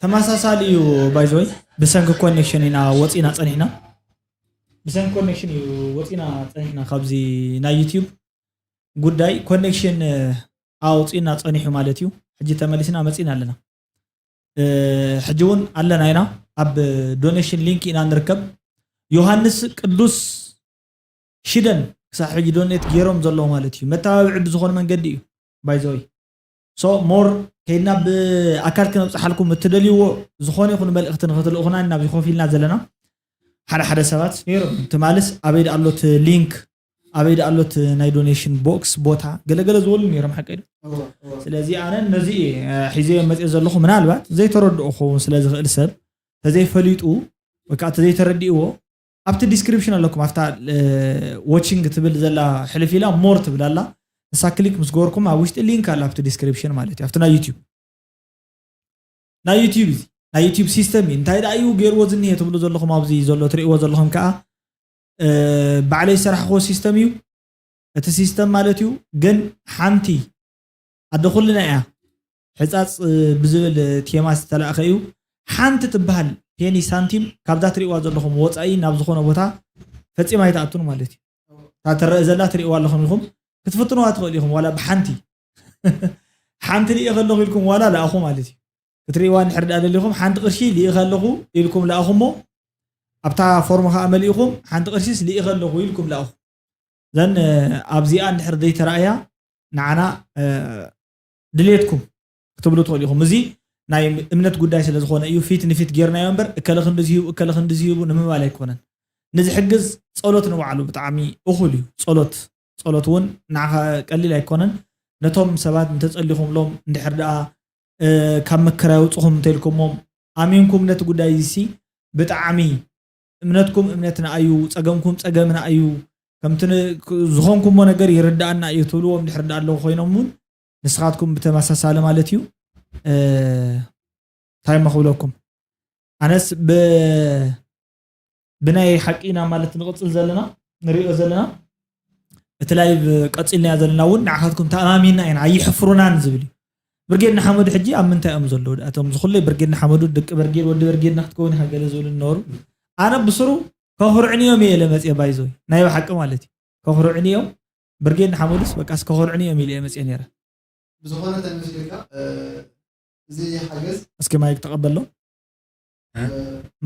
ተመሳሳሊ እዩ። By the way ብሰንኪ ኮኔክሽን ኢና ወፂና ፀኒሕና። ብሰንኪ ኮኔክሽን እዩ ወፂና ፀኒሕና ካብዚ ናይ ዩቲዩብ ጉዳይ ኮኔክሽን ኣውፂና ፀኒሑ ማለት እዩ። ሕጂ ተመሊስና መፂና ኣለና። ሕጂ እውን ኣለና ኢና። ኣብ ዶኔሽን ሊንክ ኢና ንርከብ። ዮሃንስ ቅዱስ ሽደን ክሳብ ሕጂ ዶኔት ገይሮም ዘለዉ ማለት እዩ። መተባብዒ ብዝኾነ መንገዲ እዩ። By the way so more ከይድና ብኣካል ክነብፅሓልኩም እትደልይዎ ዝኾነ ይኹን መልእኽቲ ንክትልእኹና ኢና ኣብዚ ኮፍ ኢልና ዘለና። ሓደ ሓደ ሰባት ነይሮም ትማልስ ኣበይ ደኣ ኣሎ እቲ ሊንክ ኣበይ ደኣ ኣሎ እቲ ናይ ዶኔሽን ቦክስ ቦታ ገለገለ ዝበሉ ነይሮም ሓቀይ ዶ? ስለዚ ኣነ ነዚ እየ ሒዘዮ መፅእ ዘለኹ። ምናልባት ዘይተረድኦ ክኸውን ስለ ዝኽእል ሰብ ተዘይፈሊጡ ወይ ከዓ ተዘይተረዲእዎ ኣብቲ ዲስክሪፕሽን ኣለኩም ኣብታ ዎቺንግ ትብል ዘላ ሕልፍ ኢላ ሞር ትብል ኣላ። ንሳ ክሊክ ምስ ገበርኩም ኣብ ውሽጢ ሊንክ ኣላ ኣብቲ ዲስክሪፕሽን ማለት እዩ ኣብቲ ናይ ዩቲዩብ ናይ ዩቲዩብ እዚ ናይ ዩቲዩብ ሲስተም እዩ። እንታይ ደኣ እዩ ገይርዎ ዝኒሄ ትብሉ ዘለኹም ኣብዚ ዘሎ ትርእይዎ ዘለኹም ከዓ ባዕለይ ዝሰራሕክዎ ሲስተም እዩ። እቲ ሲስተም ማለት እዩ ግን ሓንቲ ኣደ ኩልና እያ ሕፃፅ ብዝብል ቴማ ዝተላእኸ እዩ። ሓንቲ ትበሃል ፔኒ ሳንቲም ካብዛ ትርእይዋ ዘለኹም ወፃኢ ናብ ዝኾነ ቦታ ፈፂማ ኣይትኣቱን ማለት እዩ። እታ ትረአ ዘላ ትርእይዋ ኣለኹም ኢኹም ክትፍትንዋ ትኽእል ኢኹም ዋላ ብሓንቲ ሓንቲ ልኢኸ ኣለኹ ኢልኩም ዋላ ለኣኹ ማለት እዩ። ክትርእይዋ እንድሕር ደኣ ደሊኹም ሓንቲ ቅርሺ ልኢኸ ኣለኹ ኢልኩም ለኣኹ እሞ ኣብታ ፎርም ከዓ መሊእኹም ሓንቲ ቅርሺስ ልኢኸ ኣለኹ ኢልኩም ለኣኹ። ዘን ኣብዚኣ እንድሕር ዘይተረኣያ ንዓና ድሌትኩም ክትብሉ ትኽእሉ ኢኹም። እዚ ናይ እምነት ጉዳይ ስለ ዝኾነ እዩ ፊት ንፊት ጌርናዮ እምበር እከለ ክንዲ ዝህቡ እከለ ክንዲ ዝህቡ ንምባል ኣይኮነን። ንዝሕግዝ ጸሎት ንባዕሉ ብጣዕሚ እኹል እዩ። ጸሎት ጸሎት እውን ንዓኻ ቀሊል ኣይኮነን። ነቶም ሰባት እንተጸሊኹምሎም እንድሕር ደኣ ካብ መከራ የውፅኹም እንተልኩሞም ኣሚንኩም ነቲ ጉዳይ እዚ ብጣዕሚ እምነትኩም እምነትና እዩ፣ ፀገምኩም ፀገምና እዩ፣ ከምቲ ዝኾንኩሞ ነገር ይርዳኣና እዩ ትብልዎም ድሕር ዳ ኣለዉ ኮይኖም እውን ንስኻትኩም ብተመሳሳሊ ማለት እዩ። እንታይ እሞ ክብለኩም ኣነስ ብናይ ሓቂ ኢና ማለት ንቕፅል ዘለና ንሪኦ ዘለና እቲ ላይቭ ቀፂልናዮ ዘለና እውን ንዓኻትኩም ተኣማሚና ኢና ኣይሕፍሩናን ዝብል እዩ። ብርጌድ ንሓመዱ ሕጂ ኣብ ምንታይ እዮም ዘለዉ? እቶም ዝኹለይ ብርጌድ ንሓመዱ ደቂ ብርጌድ ወዲ ብርጌድ ናክትከውን ኢኻ ገለ ዝብሉ ነበሩ። ኣነ ብስሩ ከኹርዕንዮም እየ ለመፅየ ባይዞይ ናይ ብሓቂ ማለት እዩ። ከኹርዕንዮም ብርጌድ ንሓመዱስ በቃስ ከኹርዕንዮም ኢለ እየ መፅየ ነይረ። ብዝኾነ ተመስልካ እዚ ሓገዝ እስኪ ማይክ ተቐበሎ።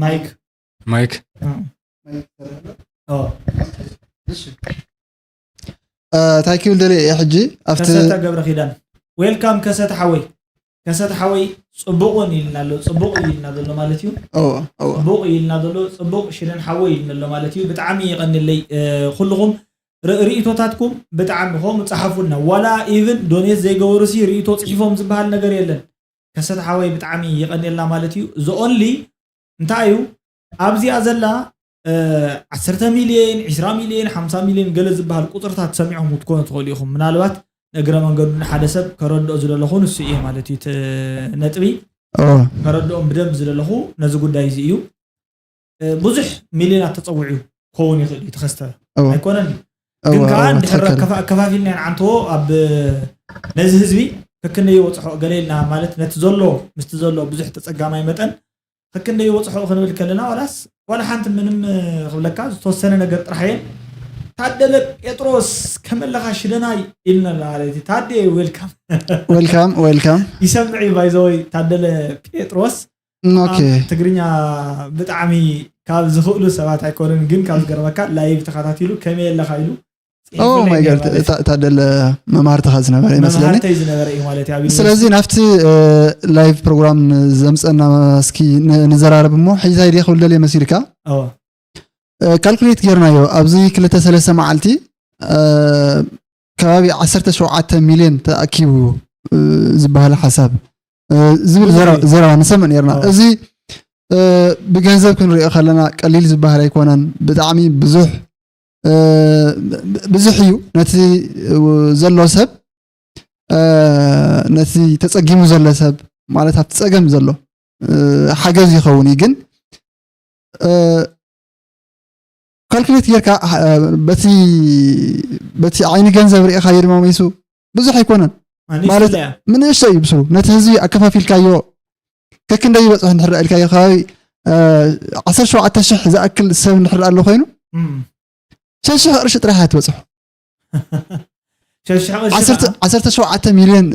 ማይክ ማይክ እንታይ ክብል ደልየ እየ ሕጂ ኣብቲ ከሰተ ገብረ ኪዳን ዌልካም ከሰተ ሓወይ። ከሰተ ሓወይ ፅቡቕ እውን ኢልና ኣሎ ፅቡቕ እዩ ኢልና ዘሎ ማለት እዩ። እወ እወ ፅቡቕ እዩ ኢልና ዘሎ ፅቡቕ ሽደን ሓወይ ኢልና ኣሎ ማለት እዩ። ብጣዕሚ የቐንለይ ኩልኹም ርእቶታትኩም ብጣዕሚ ከምኡ ፀሓፉልና ዋላ ኢቭን ዶኔት ዘይገበሩ ሲ ርእቶ ፅሒፎም ዝበሃል ነገር የለን። ከሰተ ሓወይ ብጣዕሚ የቐንየልና ማለት እዩ። The only እንታይ እዩ ኣብዚኣ ዘላ ዓሰርተ ሚልዮን ዒስራ ሚልዮን ሓምሳ ሚልዮን ገለ ዝበሃል ቁፅርታት ሰሚዕኹም ክትኮኑ ትኽእሉ ኢኹም። ምናልባት ንእግረ መንገዱ ንሓደ ሰብ ከረድኦ ዝደለኹ ንሱ እየ ማለት እዩ። እቲ ነጥቢ ከረድኦም ብደንብ ዝደለኹ ነዚ ጉዳይ እዚ እዩ። ብዙሕ ሚልዮናት ተፀዊዑ ክኸውን ይኽእል እዩ ተኸስተ ኣይኮነን። ግን ከዓ እንድሕር ኣከፋፊልና ንዓንተዎ ኣብ ነዚ ህዝቢ ከክንደይ ወፅሖ ገለ ኢልና ማለት ነቲ ዘሎ ምስቲ ዘሎ ብዙሕ ተፀጋማይ መጠን ከክንደይ ወፅሖ ክንብል ከለና ዋላስ ዋላ ሓንቲ ምንም ክብለካ ዝተወሰነ ነገር ጥራሕ እየን። ታደለ ጴጥሮስ ከመለኻ ሽደናይ ኢልና ማለት እዩ። ታዴ ዌልካም ዌልካም ዌልካም ይሰምዕ እዩ። ባይዘወይ ታደለ ጴጥሮስ ትግርኛ ብጣዕሚ ካብ ዝኽእሉ ሰባት ኣይኮኑን፣ ግን ካብ ዝገርመካ ላይቭ ተኸታቲሉ ከመይ ኣለኻ ኢሉ ታደለ መማህርትኻ ዝነበረ ይመስለኒ። ስለዚ ናብቲ ላይቭ ፕሮግራም ዘምፀና እስኪ ንዘራረብ እሞ ሕጂ እንታይ ድየ ክብል ደልየ መሲልካ ካልኩሌት ጌርናዮ ኣብዚ ክልተ ሰለስተ መዓልቲ ከባቢ ዓሰርተ ሸውዓተ ሚልዮን ተኣኪቡ ዝበሃል ሓሳብ ዝብል ዘረባ ንሰምዕ ነርና። እዚ ብገንዘብ ክንሪኦ ከለና ቀሊል ዝበሃል ኣይኮነን። ብጣዕሚ ብዙሕ ብዙሕ እዩ። ነቲ ዘሎ ሰብ ነቲ ተፀጊሙ ዘሎ ሰብ ማለት ኣብቲ ፀገም ዘሎ ሓገዝ ይኸውን እዩ ግን ካልኩሌት ጌርካ በቲ በቲ ዓይኒ ገንዘብ ርኢኻዮ ድማ መይሱ ብዙሕ ኣይኮነን ማለት ምንእሽቶ እዩ ብስሩ ነቲ ህዝቢ ኣከፋፊልካዮ ከክንደይ ይበፅሑ እንድሕር ኢልካዮ ከባቢ ዓሰርተ ሸውዓተ ሽሕ ዝኣክል ሰብ እንድሕር ኣሎ ኮይኑ እም። ሸሽሕ ቅርሺ ጥራሕ እያ ትበፅሑ። ሸሽሕ ቅርሺ ከዓ- ዓሰርተ ሸውዓተ ሚልዮን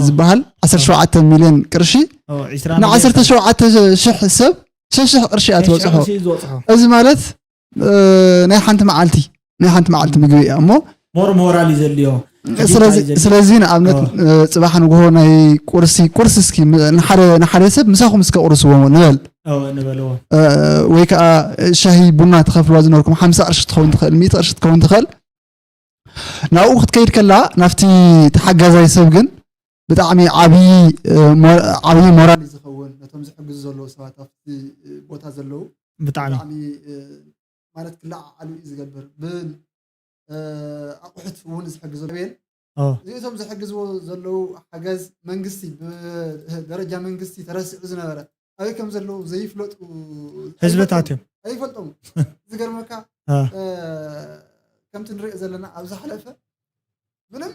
ዝበሃል ዓሰርተ ሸውዓተ ሚልዮን ቅርሺ ኦ፣ ዒስራ ንዓሰርተ ሸውዓተ ሽሕ ሰብ ሸሽሕ ቅርሺ እያ ሚልዮን ትበፅሖ። ቅርሺ ዝበፅሖ። እዚ ማለት እ፣ ናይ ሓንቲ መዓልቲ ናይ ሓንቲ መዓልቲ ምግቢ እያ እሞ ሞር ሞራል እዩ ዘልዮ። ስለዚ እዩ ዘልዮ። ስለዚ ንኣብነት ኦ። እ፣ ፅባሕ ንግሆ ናይ ቁርሲ ቁርሲ እስኪ ም- ንሓደ ንሓደ ሰብ ምሳኹም እስከ ቁርስዎ ንበል ኦ፣ ንበልዎ። እ፣ ወይ ከዓ ሻሂ ቡና ትኸፍልዋ ዝነበርኩም ሓምሳ ቅርሺ ትኸውን ትኽእል ሚእቲ ቅርሺ ትኸውን ትኽእል ናብኡ ክትከይድ ከላ ናብቲ ተሓጋዛይ ሰብ ግን ብጣዕሚ ዓብዪ እ፣ ሞ- ዓብዪ ሞራል እዩ ዝኸውን ነቶም ዝሕግዙ ዘለዉ ሰባት ኣብቲ እ፣ ቦታ ዘለዉ ብጣዕሚ ብጣዕሚ እ፣ ማለት ክለዓዓሉ እዩ ዝገብር ብል እ፣ ኣቑሑት እውን ዝሕግዞ ቤል ኦ፣ እዚኦም ዝሕግዝዎ ዘለዉ ሓገዝ መንግስቲ ብደረጃ መንግስቲ ተረሲዑ ዝነበረ ኣበይ ከም ዘለዉ ዘይፍለጡ ህዝብታት እዮም። ኣይፈልጦም ዝገርመካ አ። እ፣ ከምቲ ንሪኦ ዘለና ኣብ ዝሓለፈ ምንም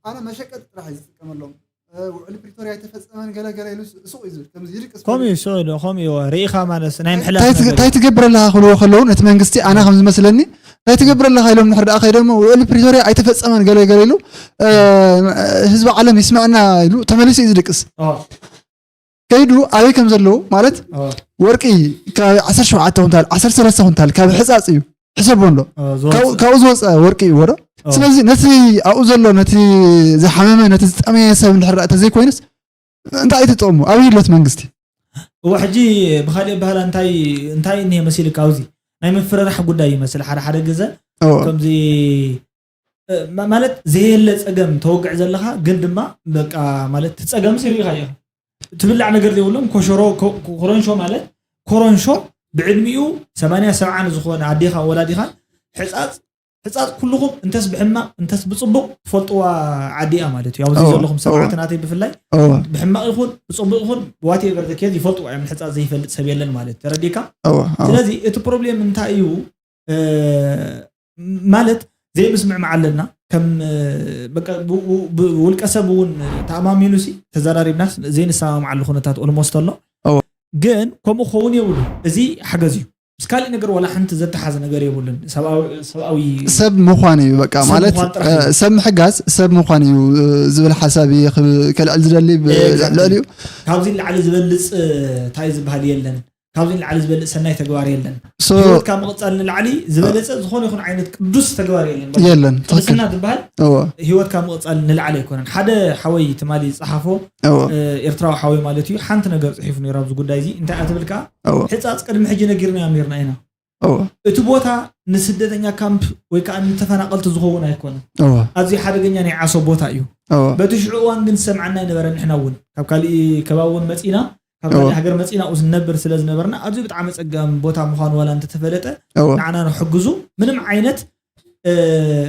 ኣነ መሸቀጢ ጥራሕ እዩ ዝጥቀመሎም እ፣ ውዕሊ ፕሪቶሪያ ኣይተፈፀመን ገለገለ ኢሉ ስቕ እዩ ዝብል ከምዚ ይድቅስ ከምኡ እዩ ስቕ ኢሉ ከምኡ እዩ ርኢኻ ማለት ናይ ምሕላፍ እንታይ ትግ- ነገር እንታይ ትገብር ኣለካ ክብልዎ ከለዉ ነቲ መንግስቲ ኣነ ከም ዝመስለኒ እንታይ ትገብር ኣለካ ኢሎም ንሕር ደኣ ከይዶሞ ውዕሊ ፕሪቶሪያ ኣይተፈፀመን ገለ ገለ ኢሉ እ፣ ህዝቢ ዓለም ይስምዐና ኢሉ ተመሊሱ እዩ ዝድቅስ ኦ፣ ከይዱ ኣበይ ከም ዘለዉ ማለት ኦ፣ ወርቂ ካብ ዓሰርተ ሸውዓተ ኩንታል ዓሰርተ ሰለስተ ኩንታል ካብ ሕፃፅ እዩ ሕሰቦ ኣሎ ኦ፣ ካብኡ ዝወፅእ። ካብኡ ዝወፀ ወርቂ እዩ ወረ ኦ። ስለዚ ነቲ ኣብኡ ዘሎ ነቲ ዝሓመመ ነቲ ዝጠመየ ሰብ እንድሕር ደኣ ተዘይኮይኑስ እንታይ እዩ ትጠቕሙ ኣበይ ይሎት መንግስቲ እዋ ሕጂ ብካሊእ ባህላ እንታይ እንታይ እኒሄ መሲልካ ኣብዚ ናይ ምፍርራሕ ጉዳይ ይመስል ሓደ ሓደ ግዘ ኦ፣ ከምዚ እ፣ ማ- ማለት ዘየለ ፀገም ተወግዕ ዘለካ ግን ድማ በቃ ማለት እቲ ፀገም ሲሪካ ኢኻ ትብላዕ ነገር ዘይብሎም ኮሸሮ ኮ- ኮረንሾ ማለት ኮረንሾ ብዕድሚኡ ሰማንያ ሰብዓ ንዝኾነ ኣዴኻን ወላዲኻን ሕፃፅ ሕፃፅ ኩልኹም እንተስ ብሕማቕ እንተስ ብፅቡቕ ትፈልጥዋ ዓዲ እያ ማለት እዩ ኣብዚ እወ፣ ዘለኹም እወ። ሰብዓትናተይ ብፍላይ እወ ብሕማቕ ይኹን ብፅቡቕ ይኹን ዋቴቨር ዘኬዝ ይፈልጥዋ እዮም ሕፃፅ ዘይፈልጥ ሰብ የለን ማለት ተረዲካ እወ እወ ስለዚ እቲ ፕሮብሌም እንታይ እዩ እ፣ ማለት ዘይምስምዕማዕ ኣለና ከም እ፣ በቃ ብ- ብ- ብውልቀ ሰብ እውን ተኣማሚኑ ሲ ተዘራሪብና ዘይንሰማማዓሉ ኩነታት ኦልሞስት ኣሎ እወ። ግን ከምኡ ክኸውን የብሉ እዚ ሓገዝ እዩ ምስ ካሊእ ነገር ዋላ ሓንቲ ዘተሓዘ ነገር የብሉን ሰብኣዊ ሰብኣዊ ሰብ ምዃን እዩ በቃ ሰብ ማለት ምዃን ጥራሕ እ፣ እዩ። ሰብ ምሕጋዝ ሰብ ምዃን እዩ እ፣ ዝብል ሓሳብ እየ ክብ- ከልዕል ዝደሊ ብ- Exactly። ልዕሊኡ ካብዚ ንላዕሊ ዝበልፅ እ፣ እንታይ ዝበሃል የለን ካብዚ ንላዕሊ ዝበልፅ ሰናይ ተግባር የለን So- ህይወትካ ምቕፃል ንላዕሊ ዝበለፀ ዝኾነ ይኹን ዓይነት ቅዱስ ተግባር የለን የለን ትኽክል ቅድስና ዝበሃል እወ ህይወትካ ምቕፃል ንላዕሊ ኣይኮነን ሓደ ሓወይ ትማሊ ዝፀሓፎ እወ እ፣ ኤርትራዊ ሓወይ ማለት እዩ ሓንቲ ነገር ፅሒፉ ነይሩ ኣብዚ ጉዳይ እዚ እንታይ እያ ትብል ከዓ እወ ሕፃፅ ቅድሚ ሕጂ ነጊርናዮም ነርና ኢና እወ እቲ ቦታ ንስደተኛ ካምፕ ወይ ከዓ ንተፈናቀልቲ ዝኸውን ኣይኮነን እወ ኣዝዩ ሓደገኛ ናይ ዓሶ ቦታ እዩ እወ በቲ ሽዑ እዋን ግን ዝሰምዓና ይነበረ ንሕና እውን ካብ ካሊእ ከባቢ እውን መፂና ካብ ካሊእ እወ። ሃገር መፂና ኣብኡ ዝነብር ስለ ዝነበርና ኣዝዩ ብጣዕሚ ፀጋም ቦታ ምዃኑ ዋላ እንተተፈለጠ እወ ንዓና ንሕግዙ ምንም ዓይነት እ፣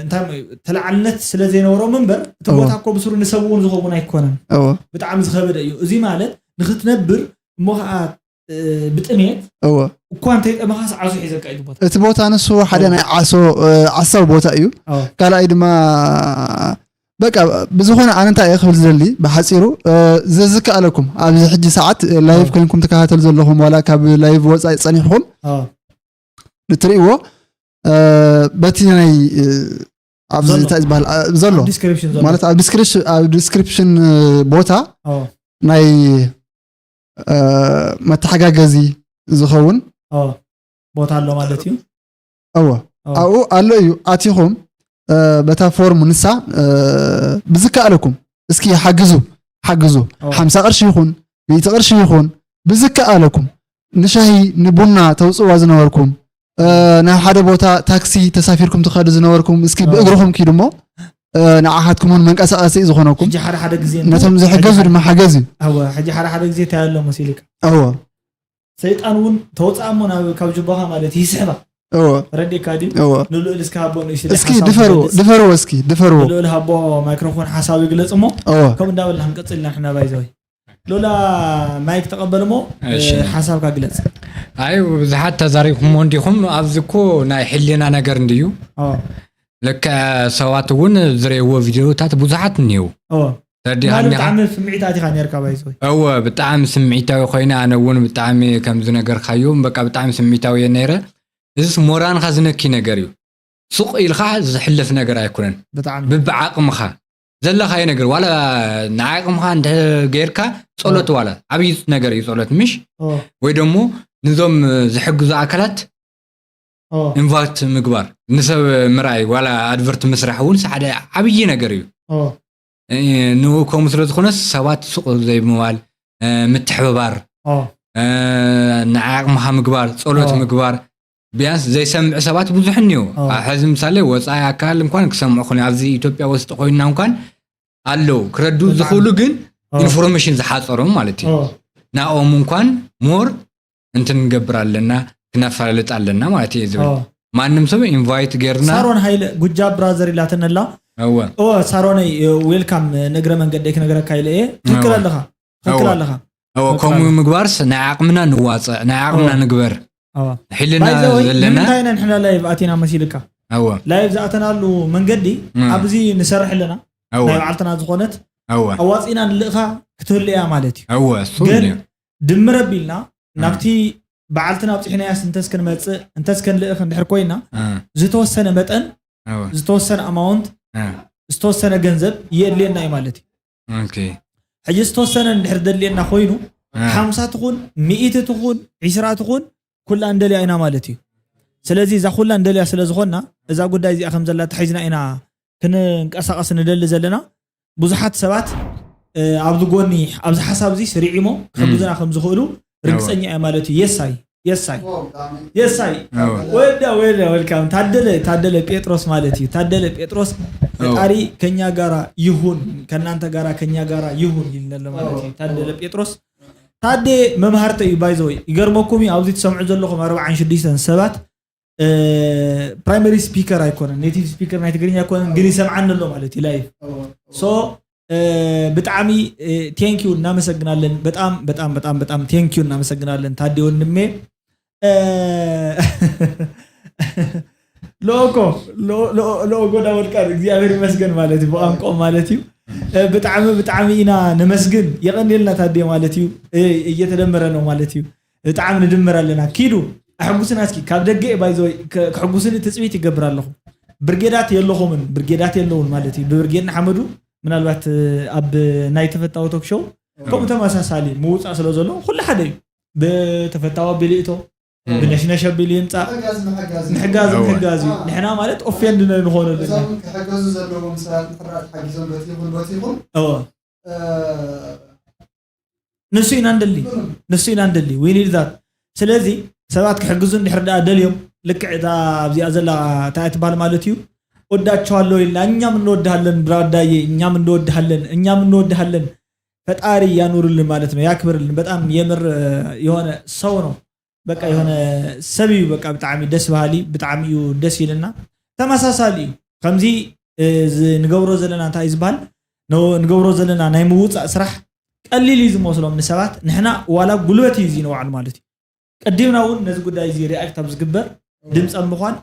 እንታይ ሞ- ተላዓልነት ስለ ዘይነበሮም እምበር እቲ እወ። ቦታ እኮ ብስሩ ንሰብ እውን ዝኸውን ኣይኮነን እወ ብጣዕሚ ዝኸበደ እዩ እዚ ማለት ንክትነብር እሞ ከዓ እ፣ ብጥሜት እወ እኳ እንተይጠመኻስ ዓሶ ሒዘካ እዩ ቦታ እቲ ቦታ ንሱ ሓደ እወ። ናይ ዓሶ እ፣ ዓሳው ቦታ እዩ እወ። ካልኣይ ድማ በቃ ብዝኾነ ኣነ እንታይ እየ ክብል ዝደሊ ብሓፂሩ እ፣ ዘዝከኣለኩም ኣብዚ ሕጂ ሰዓት እ፣ ላይቭ እወ። ኮይንኩም ተከታተሉ ዘለኹም ዋላ ካብ ላይቭ ወፃኢ ፀኒሕኩም እወ። ንትርእይዎ እ፣ በቲ ናይ እ፣ ኣብዚ ዘሎ። እንታይ ዝበሃል እ፣ ዘሎ ኣብ ዲስክሪፕሽን ዘሎ ማለት ኣብ ዲስክሪፕሽን ኣብ ዲስክሪፕሽን እ፣ ቦታ እወ። ናይ እ፣ መተሓጋገዚ ዝኸውን እወ። ቦታ ኣሎ ማለት እዩ እወ እወ። ኣብኡ ኣሎ እዩ ኣቲኹም እ፣ በታ ፎርም ንሳ እ፣ ብዝከኣለኩም እስኪ ሓግዙ ሓግዙ እወ። ሓምሳ ቅርሺ ይኹን ሚእቲ ቅርሺ ይኹን ብዝከኣለኩም ንሻሂ ንቡና ተውፅዋ ዝነበርኩም እ፣ ናብ ሓደ ቦታ ታክሲ ተሳፊርኩም ትኸዱ ዝነበርኩም እስኪ እወ። ብእግርኹም ኪዱ እሞ እ፣ ንዓኻትኩም እውን መንቀሳቐሲ እዩ ዝኾነኩም ሕጂ ሓደ ሓደ ግዜ ነቶም ዝሕገዙ ድማ ሓገዝ እዩ እወ ሕጂ ሓደ ሓደ ግዜ እንታይ ኣሎ መሲልካ እወ ሰይጣን እውን ተወፅኣ እሞ ናብ ካብ ጅባኻ ማለት ይስሕባ እወ ረዲካ ድዩ እወ ንልኡል እስኪ ሃቦ ንእሽቶ እስኪ ድፈርዎ ድፈርዎ እስኪ ድፈርዎ ንልኡል ሃቦ ማይክሮፎን ሓሳብ ይግለፅ እሞ እወ ከምኡ እንዳበልና ክንቀፅል ኢና ንሕና ባይዘወይ ሎላ ማይክ ተቐበል እሞ እሺ። ሓሳብካ ግለፅ ኣይ ብዙሓት ተዛሪብኩሞ እንዲኹም ኣብዚ እኮ ናይ ሕሊና ነገር እንድዩ ኦ፣ ልክዕ ሰባት እውን ዝረእዎ ቪድዮታት ብዙሓት እኒው ኦ፣ ተረዲኻኒ ኢኻ? ብጣዕሚ ስምዒት ኣቲኻ ነርካ ባይዘወይ። እወ፣ ብጣዕሚ ስምዒታዊ ኮይነ፣ ኣነ እውን ብጣዕሚ ከም ዝነገርካዮ በቃ ብጣዕሚ ስምዒታዊ እየ ነይረ። እዚስ ሞራንኻ ዝነኪ ነገር እዩ። ሱቕ ኢልካ ዝሕለፍ ነገር ኣይኮነን። ብጣዕሚ ብብዓቕምኻ ዘለኻዮ ነገር ዋላ ንዓቕምኻ እንተ ጌርካ ጸሎት ዋላ ዓብዪ ነገር እዩ ጸሎት ምሽ ወይ ደሞ ንዞም ዝሕግዙ ኣካላት ኢንቫይት ምግባር ንሰብ ምርኣይ ዋላ ኣድቨርት ምስራሕ እውን ሓደ ዓብዪ ነገር እዩ። ንኡ ከምኡ ስለ ዝኾነስ ሰባት ሱቕ ዘይምባል ምትሕብባር ንዓቕምኻ ምግባር ጸሎት ምግባር ቢያንስ ዘይሰምዕ ሰባት ብዙሕ እኒው። ሕዚ ምሳሌ ወፃኢ ኣካል እንኳን ክሰምዑ ኹን ኣብዚ ኢትዮጵያ ውስጥ ኮይንና እንኳን ኣለዉ ክረዱ ዝኽእሉ ግን ኢንፎርሜሽን ዝሓፀሮም ማለት እዩ። ናኦም እንኳን ሞር እንትን ንገብር ኣለና ክነፋልጥ ኣለና ማለት እዩ ዝብል ማንም ሰብ ኢንቫይት ጌርና። ሳሮን ሃይለ ጉጃ ብራዘር ኢላትነላ። እወ ሳሮነይ ዌልካም ንእግረ መንገደይ ክነግረካ ኢለ እየ። ትክክል ኣለኻ ትክክል ኣለኻ። ከምኡ ምግባርስ ናይ ዓቕምና ንዋፀእ ናይ ዓቕምና ንግበር። ሒልና ዘለና ንምንታይ ኢና ንሕና ላይቭ ኣቲና መሲልካ? ላይቭ ዝኣተናሉ መንገዲ ኣብዚ ንሰርሕ ኣለና ናይ ባዕልትና ዝኾነት ኣዋፂና ንልእኻ ክትህሉ እያ ማለት እዩ። ግን ድምር ኣቢልና ናብቲ በዓልትና ኣብፂሕናያስ እንተስ ክንመፅእ እንተስ ክንልእኽ እንድሕር ኮይና ዝተወሰነ መጠን ዝተወሰነ ኣማውንት ዝተወሰነ ገንዘብ የድልየና እዩ ማለት እዩ። ሕጂ ዝተወሰነ እንድሕር ደድልየና ኮይኑ ሓምሳ ትኹን ሚእቲ ትኹን ዒስራ ትኹን ኩላ እንደልያ ኢና ማለት እዩ። ስለዚ እዛ ኩላ እንደልያ ስለ ዝኾንና እዛ ጉዳይ እዚኣ ከም ዘላ ተሒዝና ኢና ክንንቀሳቐስ ንደሊ ዘለና። ብዙሓት ሰባት ኣብዚ ጎኒ ኣብዚ ሓሳብ እዚ ስሪዒሞ ክሕግዙና ከም ዝኽእሉ ርግፀኛ እየ ማለት እዩ። የሳይ የሳይ የሳይ ወዳ ወዳ ወልካም ታደለ ታደለ ጴጥሮስ ማለት እዩ። ታደለ ጴጥሮስ ፈጣሪ ከኛ ጋራ ይሁን ከእናንተ ጋራ ከኛ ጋራ ይሁን ይልነሎ ማለት እዩ። ታደለ ጴጥሮስ ታዴ መምሃርተ እዩ። ባይዘወይ ይገርመኩም እዩ ኣብዚ ትሰምዑ ዘለኹም ኣርባዓን ሽዱሽተን ሰባት ፕራይመሪ ስፒከር ኣይኮነን ኔቲቭ ስፒከር ናይ ትግርኛ ኣይኮነን ግን ይሰምዓኒ ኣሎ ማለት እዩ። ላይፍ ሶ ብጣዕሚ ቴንኪዩ እናመሰግናለን። በጣም በጣም በጣም በጣም ቴንኪዩ እናመሰግናለን ታዴ ወንድሜ። ሎኮ ሎጎ ዳወልቃል እግዚኣብሔር ይመስገን ማለት እዩ። ብቋንቋ ማለት እዩ። ብጣዕሚ ብጣዕሚ ኢና ነመስግን። የቐንየልና ታዴ ማለት እዩ። እየተደመረ ነው ማለት እዩ። ብጣዕሚ ንድምር ኣለና። ኪዱ ኣሕጉስና እስኪ ካብ ደገ ባይዘወይ ክሕጉስኒ ትፅቢት ይገብር ኣለኹ። ብርጌዳት የለኹምን ብርጌዳት የለውን ማለት እዩ። ብብርጌድ ንሓመዱ ምናልባት ኣብ ናይ ተፈታዊ ቶክ ሾው ከምኡ ተመሳሳሊ ምውፃእ ስለ ዘሎ ኩሉ ሓደ እዩ። ብተፈታዊ ኣቢሉ ይእቶ ብነሽነሽ ኣቢሉ ይምፃእ ምሕጋዝ ምሕጋዝ እዩ። ንሕና ማለት ኦፌንድ ንኾነሉ ክሕገዙ ዘለዎም ሰባት ምሕራት ሓጊዞም በቲ ይኹን በቲ ይኹን ንሱ ኢና ንደሊ ንሱ ኢና ንደሊ we need that። ስለዚ ሰባት ክሕግዙ እንድሕር ደኣ ደልዮም ልክዕ እታ ኣብዚኣ ዘላ እንታይ ትበሃል ማለት እዩ። ወዳቸዋለሁ ኢልና እኛም እንወድሃለን ብራዳዬ እኛም እንወድሃለን እኛም እንወድሃለን። ፈጣሪ ያኑርልን ማለት ነው ያክብርልን። በጣም የምር የሆነ ሰው ነው። በቃ የሆነ ሰብ እዩ በቃ ብጣዕሚ ደስ በሃሊ ብጣዕሚ እዩ ደስ ኢልና። ተመሳሳሊ እዩ ከምዚ ንገብሮ ዘለና እንታይ እዩ ዝበሃል ንገብሮ ዘለና ናይ ምውፃእ ስራሕ ቀሊል እዩ ዝመስሎም ንሰባት። ንሕና ዋላ ጉልበት እዩ እዚ ንባዕሉ ማለት እዩ። ቀዲምና እውን ነዚ ጉዳይ እዚ ሪኣክት ኣብ ዝግበር ድምፂ ኣብ ምኳን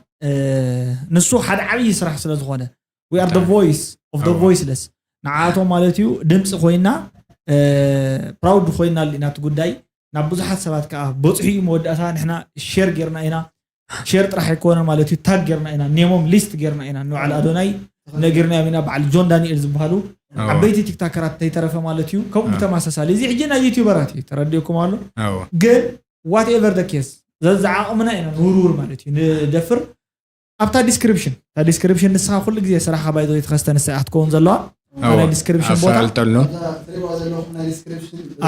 ንሱ ሓደ ዓብዪ ስራሕ ስለ ዝኾነ we are the voice of the voiceless ንዓኣቶም ማለት እዩ ድምፂ ኮይና ፕራውድ ኮይና ልና እቲ ጉዳይ ናብ ብዙሓት ሰባት ከዓ በፅሑ እዩ መወዳእታ ንሕና ሼር ጌርና ኢና። ሼር ጥራሕ ኣይኮነ ማለት እዩ ታግ ጌርና ኢና ኔሞም ሊስት ጌርና ኢና ንባዕል ኣዶናይ ነጊርናዮም ኢና በዓል ጆን ዳንኤል ዝበሃሉ ዓበይቲ ቲክታከራት ተይተረፈ ማለት እዩ። ከምኡ ብተመሳሳሊ እዚ ሕጂ ናይ ዩቲዩበራት እዩ ተረዲእኩም ኣሎ። ግን whatever the case ዘዝዓቕምና ኢና ንውርውር ማለት እዩ ንደፍር ኣብታ ዲስክሪፕሽን እታ ዲስክሪፕሽን ንስኻ ኩሉ ግዜ ስራሕኻ ባይዘ ተኸስተ ንሳ ክትከውን ዘለዋ ናይ ዲስክሪፕሽን ቦታ ኣፋልጠሉ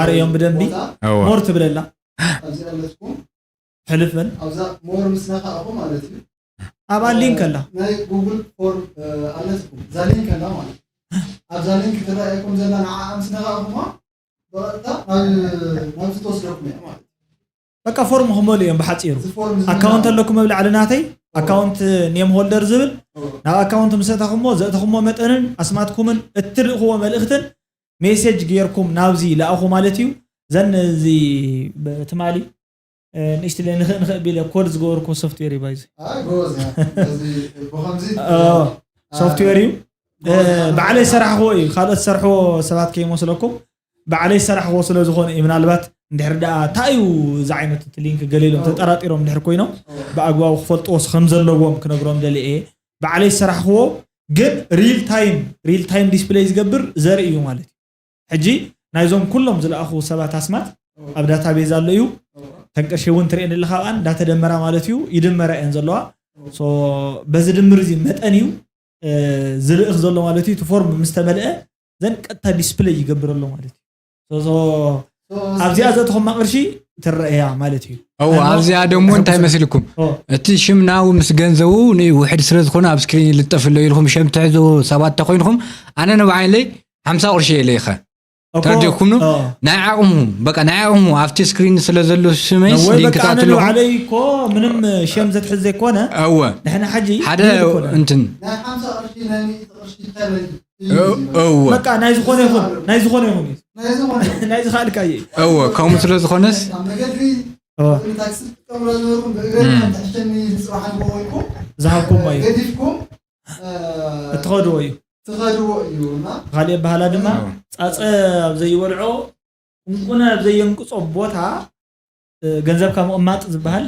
ኣርእዮም ብደንቢ ሞር ትብለላ ሕልፍን ኣብዛ ሞር ምስ ነካእኹ ማለት እዩ ኣብኣ ሊንክ ኣላ ናይ ጉግል ፎርም ኣለትኩም እዛ ሊንክ ኣላ ማለት ኣብዛ ሊንክ ትረኣየኩም ዘላ ንዓኣ ምስ ነካእኹማ ብቐጥታ ናብዚ ትወስደኩም እያ ማለት በቃ ፎርም ክመሉ እዮም ብሓፂሩ ኣካውንት ኣለኩም ኣብ ላዕሊ ናተይ ኣካውንት ኔም ሆልደር ዝብል ናብ ኣካውንት ምስ ኣተኹሞ ዘእተኹሞ መጠንን ኣስማትኩምን እትልእኽዎ መልእኽትን ሜሴጅ ጌርኩም ናብዚ ለኣኹ ማለት እዩ። ዘን እዚ ትማሊ ንእሽትለ ንኽእ ንኽእ ቢለ ኮድ ዝገበርኩ ሶፍትዌር እዩ ባይዚ ሶፍትዌር እዩ። ባዕለይ ሰራሕክዎ እዩ፣ ካልኦት ዝሰርሕዎ ሰባት ከይመስለኩም። ባዕለይ ሰራሕክዎ ስለ ዝኾነ እዩ። ምናልባት እንድሕር ደኣ እንታይ እዩ እዚ ዓይነት እቲ ሊንክ ገለ ኢሎም ተጠራጢሮም እንድሕር ኮይኖም፣ ብኣግባቡ ክፈልጥዎ ከም ዘለዎም ክነግሮም ደልየ እየ። ባዕለይ ሰራሕክዎ ግን ሪል ታይም፣ ሪል ታይም ዲስፕሌይ ዝገብር ዘርኢ እዩ ማለት እዩ። ሕጂ ናይዞም ኩሎም ዝለኣኹ ሰባት ኣስማት ኣብ ዳታቤዝ ኣሎ እዩ። ተን ቅርሺ እውን ትርእየን ኣለኻ፣ ኣብኣን እንዳተደመራ ማለት እዩ፣ ይድመራ እየን ዘለዋ። ሶ በዚ ድምር እዚ መጠን እዩ ዝልእኽ ዘሎ ማለት እዩ። እቲ ፎርም ምስ ተመልአ ዘን ቀጥታ ዲስፕሌይ ይገብር ኣሎ ማለት እዩ። ኣብዚኣ ዘእተኹማ ቅርሺ ትረእያ ማለት እዩ። ኣብዚኣ ደሞ እንታይ መስልኩም? እቲ ሽም ናው ምስ ገንዘቡ ንውሕድ ስለ ዝኾነ ኣብ ስክሪን ይልጠፍ ኣሎ ኢልኩም ሸም ትሕዙ ሰባት ተኮይንኩም፣ ኣነ ንባዕለይ ሓምሳ ቅርሺ እየ ለይኸ ተረዲእኩም ነው። ናይ ዓቕሙ በቃ ናይ ዓቕሙ ኣብቲ ስክሪን ስለ ዘሎ ሽመይስ ሊንክ ተኣትለኹም። ባዕለይ እኮ ምንም ሸም ዘትሕዝ ዘይኮነ። እወ ንሕና ሕጂ ሓደ እንትን በቃ ናይ ዝኾነ ይኹን ናይ ዝኾነ ይኹን ናይ ዝኸኣልካ እየ። እወ ከምኡ ስለ ዝኾነስ ዝሃብኩም እዩ እትኸድዎ እዩ። ትኸድዎ እዩ። ካልእ በሃላ ድማ ፃፀ ኣብ ዘይበልዖ እንቁነ ኣብ ዘየንቅፆ ቦታ ገንዘብካ ምቕማጥ ዝበሃል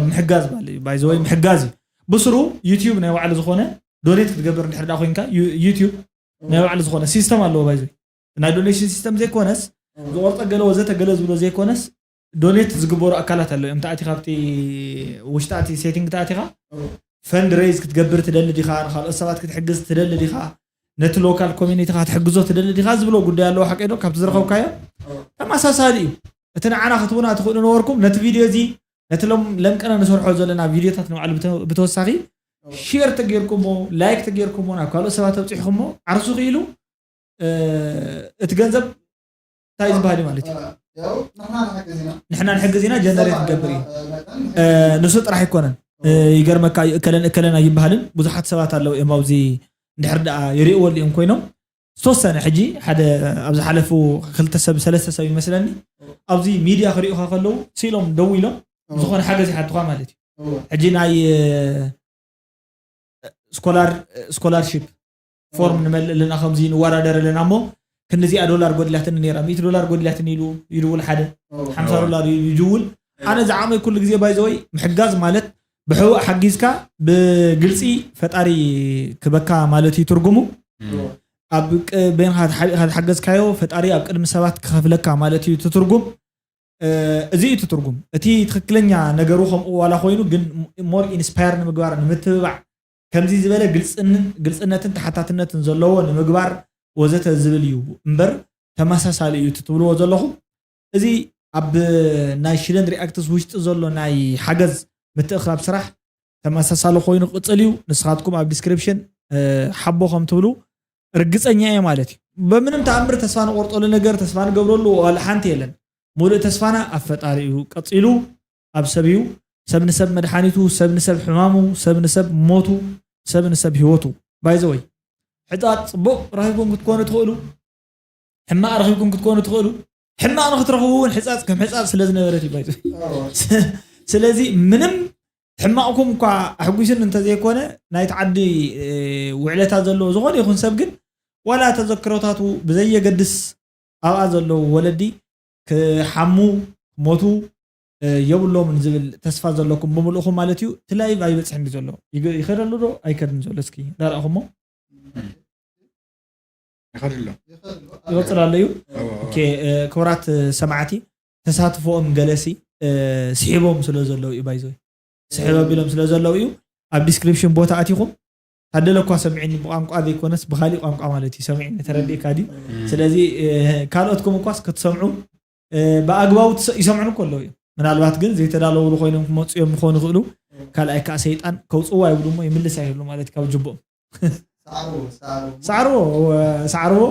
ምሕጋዝ ማለት እዩ። ባይዘወይ ምሕጋዝ እዩ። ብስሩ ዩቲዩብ ናይ ባዕሉ ዝኾነ ዶኔት ክትገብር እንድሕር ዳ ኮይንካ ዩቲዩብ ናይ ባዕሉ ዝኾነ ሲስተም ኣለዎ። ባይዘወይ ናይ ዶኔሽን ሲስተም ዘይኮነስ ዝቆርጠ ገለ ወዘተ ገለ ዝብሎ ዘይኮነስ ዶኔት ዝግበሩ ኣካላት ኣለዉ እዮም። ተኣቲ ካብቲ ውሽጢ ኣቲ ሴቲንግ ተኣቲኻ ፈንድ ሬይዝ ክትገብር ትደሊ ዲኻ፣ ንካልኦት ሰባት ክትሕግዝ ትደሊ ዲኻ፣ ነቲ ሎካል ኮሚኒቲኻ ትሕግዞ ትደሊ ዲኻ ዝብሎ ጉዳይ ኣለዎ። ሓቀይ ዶ ካብቲ ዝረኸብካዮ ተመሳሳሊ እዩ። እቲ ንዓና ክትቡና ትኽእሉ ነበርኩም ነቲ ቪድዮ እዚ ነቲ ሎም ለምቀና ንሰርሖ ዘለና ቪድዮታት ንባዕሉ ብተ- ብተወሳኺ ሼር ተጌርኩሞ ላይክ ተጌርኩሞ ናብ ካልኦት ሰባት ተብፂሕኩሞ ዓርሱ ክኢሉ እቲ ገንዘብ እንታይ ዝበሃል እዩ ማለት እዩ። ንሕና ንሕግዝ ኢና ጀነሬት ንገብር እዩ። ንሱ ጥራሕ ኣይኮነን። ይገርመካ እዩ እከለን እከለን ኣይበሃልን። ብዙሓት ሰባት ኣለዉ እዮም ኣብዚ እንድሕር ደኣ ይርእዎ ኣሊኦም ኮይኖም ዝተወሰነ ሕጂ ሓደ ኣብ ዝሓለፉ ክልተ ሰብ ሰለስተ ሰብ ይመስለኒ ኣብዚ ሚድያ ክርእዩኻ ከለዉ ስኢሎም ደው ኢሎም ዝኾነ ሓገዝ ይሓቱኻ ማለት እዩ። ሕጂ ናይ ስኮላርሺፕ ፎርም ንመልእ ኣለና ከምዚ ንወዳደር ኣለና እሞ ክንዚኣ ዶላር ጎድላትኒ ነራ ሚእቲ ዶላር ጎድላትኒ ኢሉ ይድውል ሓደ ሓምሳ ዶላር ይድውል። ኣነ ዝዓመይ ኩሉ ግዜ ባይዘወይ ምሕጋዝ ማለት ብሕቡእ ሓጊዝካ ብግልፂ ፈጣሪ ክበካ ማለት እዩ ትርጉሙ። ኣብ በይንካ ተሓቢእካ ዝሓገዝካዮ ፈጣሪ ኣብ ቅድሚ ሰባት ክኸፍለካ ማለት እዩ ትትርጉም። እዚ እዩ እቲ ትርጉም። እቲ ትኽክለኛ ነገሩ ከምኡ ዋላ ኮይኑ ግን ሞር ኢንስፓየር ንምግባር ንምትብባዕ ከምዚ ዝበለ ግልፅነትን ተሓታትነትን ዘለዎ ንምግባር ወዘተ ዝብል እዩ እምበር ተመሳሳሊ እዩ እቲ ትብልዎ ዘለኹም። እዚ ኣብ ናይ ሽደን ሪኣክትስ ውሽጢ ዘሎ ናይ ሓገዝ ምትእኽኻብ ስራሕ ተመሳሳሊ ኮይኑ ክቕፅል እዩ። ንስኻትኩም ኣብ ዲስክሪፕሽን ሓቦ ከም ትብሉ ርግፀኛ እየ ማለት እዩ። በምንም ተኣምር ተስፋ ንቆርጠሉ ነገር ተስፋ ንገብረሉ ዋላ ሓንቲ የለን። ሙሉእ ተስፋና ኣብ ፈጣሪ እዩ። ቀፂሉ ኣብ ሰብ እዩ። ሰብ ንሰብ መድሓኒቱ፣ ሰብ ንሰብ ሕማሙ፣ ሰብ ንሰብ ሞቱ፣ ሰብ ንሰብ ህይወቱ። ባይዘወይ ሕፃፅ ፅቡቕ ረኺብኩም ክትኮኑ ትኽእሉ፣ ሕማቕ ረኺብኩም ክትኮኑ ትኽእሉ። ሕማቕ ንክትረኽቡ እውን ሕፃፅ ከም ሕፃፅ ስለ ዝነበረት እዩ ባይዘወይ። ስለዚ ምንም ሕማቕኩም እኳ ኣሕጒስን እንተዘይኮነ ናይቲ ዓዲ ውዕለታ ዘለዎ ዝኾነ ይኹን ሰብ ግን ዋላ ተዘክሮታቱ ብዘየገድስ ኣብኣ ዘለዉ ወለዲ ክሓሙ ክሞቱ የብሎምን ዝብል ተስፋ ዘለኩም ብምልእኹም ማለት እዩ። እቲ ላይቭ ኣይበፅሕን ድዩ ዘሎ? ይኸደሉ ዶ ኣይከድን ዘሎ? እስኪ ዳርኣኹሞ ይኸድሎ ይቐፅል ኣሎ እዩ። ክቡራት ሰማዕቲ ተሳትፎኦም ገለሲ ስሒቦም ስለ ዘለዉ እዩ ባይዘወይ ስሕብ ኣቢሎም ስለ ዘለዉ እዩ። ኣብ ዲስክሪፕሽን ቦታ ኣቲኹም ታደለ እኳ ሰሚዕኒ ብቋንቋ ዘይኮነስ ብካሊእ ቋንቋ ማለት እዩ ሰሚዕኒ ተረዲእካ ድዩ? ስለዚ ካልኦትኩም እኳስ ክትሰምዑ ብኣግባቡ ይሰምዑን እኮ ኣለዉ እዮም። ምናልባት ግን ዘይተዳለውሉ ኮይኖም ክመፁ እዮም ክኾኑ ይኽእሉ። ካልኣይ ከዓ ሰይጣን ከውፅዋ ይብሉ እሞ ይምልስ ኣይብሉ ማለት ካብ ጅቦም ሳዕርዎ ሳዕርዎ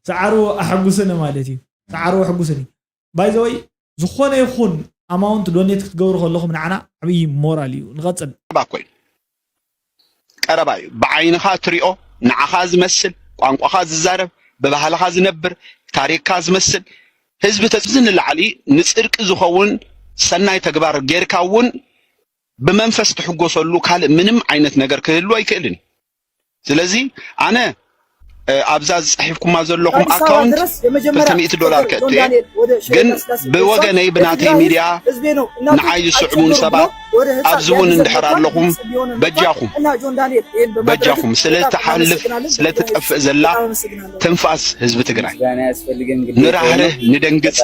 ሳዕርዎ ኣሐጉስኒ ማለት እዩ። ሳዕርዎ ኣሐጉስኒ ባይዘወይ ዝኾነ ይኹን ኣማውንት ዶኔት ክትገብሩ ከለኹም ንዓና ዓብዪ ሞራል እዩ። ንቐፅል። ቀረባ ኮይኑ ቀረባ እዩ። ብዓይንኻ ትሪኦ፣ ንዓኻ ዝመስል፣ ቋንቋኻ ዝዛረብ፣ ብባህልኻ ዝነብር፣ ታሪኽካ ዝመስል ህዝቢ ተዝንላዕሊ ንፅድቂ ዝኸውን ሰናይ ተግባር ጌርካ እውን ብመንፈስ ትሕጎሰሉ ካልእ ምንም ዓይነት ነገር ክህሉ ኣይክእልን እዩ። ስለዚ ኣነ ኣብዛ ዝፅሒፍኩማ ዘለኹም ኣካውንት ክልተ ሚእቲ ዶላር ከእቱ እየ። ግን ብወገነይ ብናተይ ሚድያ ንዓይ ዝስዕሙን ሰባት ኣብዚ እውን እንድሕር ኣለኹም በጃኹም በጃኹም ስለትሓልፍ ስለትጠፍእ ዘላ ትንፋስ ህዝቢ ትግራይ ንራህርህ ንደንግፅ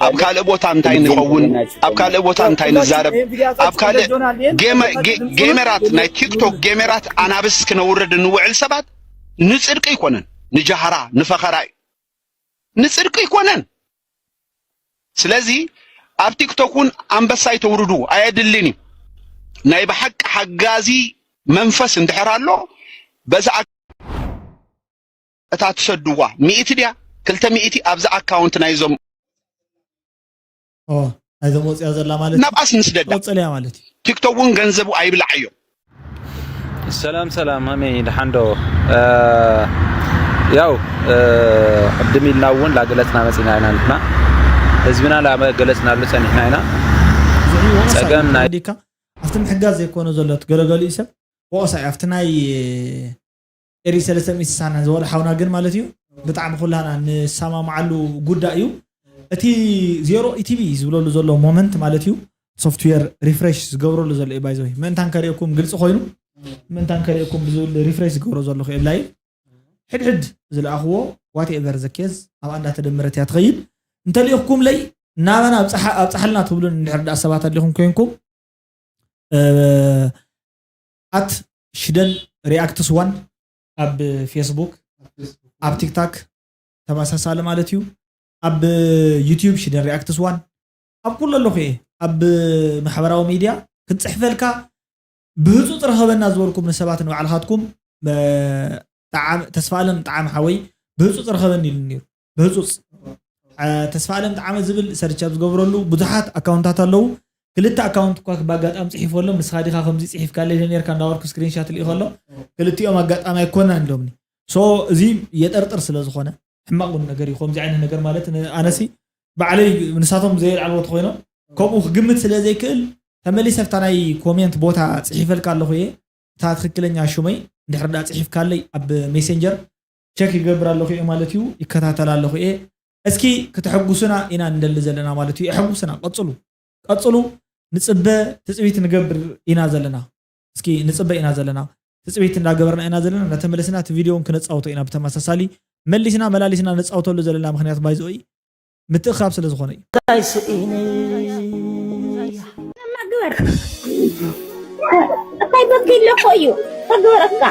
ኣብ ካልእ ቦታ እንታይ ንኸውን ኣብ ካልእ ቦታ እንታይ ንዛረብ ኣብ ካልእ ጌመራት ናይ ቲክቶክ ጌመራት ኣናብስ ክነውርድ እንውዕል ሰባት ንፅድቂ ኣይኮነን ንጃህራ ንፈኸራ እዩ ንፅድቂ ኣይኮነን ስለዚ ኣብ ቲክቶክ እውን ኣንበሳ ኣይተውርዱ ኣየድልን እዩ ናይ ብሓቂ ሓጋዚ መንፈስ እንድሕር ኣሎ በዛ እታ ትሰድዋ ሚእቲ ድያ ክልተ ሚእቲ ኣብዛ ኣካውንት ናይዞም ናይዞም ወፅያ ዘላ ማለት ናብኣስ ንስደዳ ወፀልያ ማለት እዩ ቲክቶክ እውን ገንዘቡ ኣይብላዓዮ ሰላም ሰላም ሃመይ ደሓንዶ ያው ቅድም ኢልና እውን ላገለፅና መፂና ኢና ንሕና ህዝብና ላገለፅናሉ ፀኒሕና ኢና ፀገም ናይ ኣብቲ ምሕጋዝ ዘይኮነ ዘሎ ትገለገሉ እዩ ሰብ ወቀሳ እዩ ኣብቲ ናይ ኤሪ ሰለስተ ሚእቲ ስሳና ዝበሉ ሓውና ግን ማለት እዩ ብጣዕሚ ኩላና ንሰማማዓሉ ጉዳይ እዩ እቲ ዜሮ ኢቲቪ ዝብለሉ ዘሎ ሞመንት ማለት እዩ ሶፍትዌር ሪፍሬሽ ዝገብረሉ ዘሎ እዩ ባይዘወይ ምእንታን ከርእየኩም ግልፂ ኮይኑ ምእንታን ከርእየኩም ብዝብል ሪፍሬሽ ዝገብሮ ዘለኹ የብላዩ ሕድሕድ ዝለኣኽዎ ዋትኤቨር ዘኬዝ ኣብኣ እንዳተደመረት እያ ትኸይድ እንተልኢኽኩም ለይ ናባና ኣብፀሓልና ትብሉን እንድሕር ደኣ ሰባት ኣሊኹም ኮይንኩም ኣት ሽደን ሪኣክትስ ዋን ኣብ ፌስቡክ ኣብ ቲክታክ ተመሳሳሊ ማለት እዩ ኣብ ዩቲዩብ ሽደን ሪኣክትስ ዋን ኣብ ኩሉ ኣለኹ እየ ኣብ ማሕበራዊ ሚድያ ክንፅሕፈልካ ብህፁፅ ረኸበና ዝበልኩም ንሰባት ንባዕልኻትኩም ተስፋ ኣለም ጣዓም ሓወይ ብህፁፅ ረኸበኒ ኢሉ ነይሩ ብህፁፅ ተስፋ ኣለም ጣዓመ ዝብል ሰርች ኣብ ዝገብረሉ ብዙሓት ኣካውንታት ኣለዉ ክልተ ኣካውንት እኳ ብኣጋጣሚ ፅሒፎ ኣሎ ንስኻ ዲኻ ከምዚ ፅሒፍካለይ ነርካ እንዳበልኩ ስክሪንሻት ልኢኸ ኣሎ ክልቲኦም ኣጋጣሚ ኣይኮናን ኢሎምኒ ሶ እዚ የጠርጥር ስለ ዝኾነ ሕማቕ እውን ነገር እዩ ከምዚ ዓይነት ነገር ማለት ኣነሲ ባዕለይ ንሳቶም ዘየልዓልዎ ተኮይኖም ከምኡ ክግምት ስለ ዘይክእል ተመሊሰ ኣብታ ናይ ኮሜንት ቦታ ፅሒፈልካ ኣለኹ እየ እታ ትክክለኛ ሹመይ እንድሕር ዳ ፅሒፍካለይ ኣብ ሜሴንጀር ቸክ ይገብር ኣለኹ እየ ማለት እዩ ይከታተል ኣለኹ እየ እስኪ ክተሐጉሱና ኢና ንደሊ ዘለና ማለት እዩ የሐጉስና ቀፅሉ ቀፅሉ ንፅበ ትፅቢት ንገብር ኢና ዘለና እስኪ ንፅበ ኢና ዘለና ትፅቢት እንዳገበርና ኢና ዘለና እንዳተመለስና እቲ ቪድዮ እውን ክነፃውቶ ኢና ብተመሳሳሊ መሊስና መላሊስና ነፃውተሉ ዘለና ምክንያት ባይዘወይ ምትእኻብ ስለ ዝኾነ እዩ። እንታይ ስኢነ ግበር እንታይ በኪ ኣለኮ እዩ ተግበረካ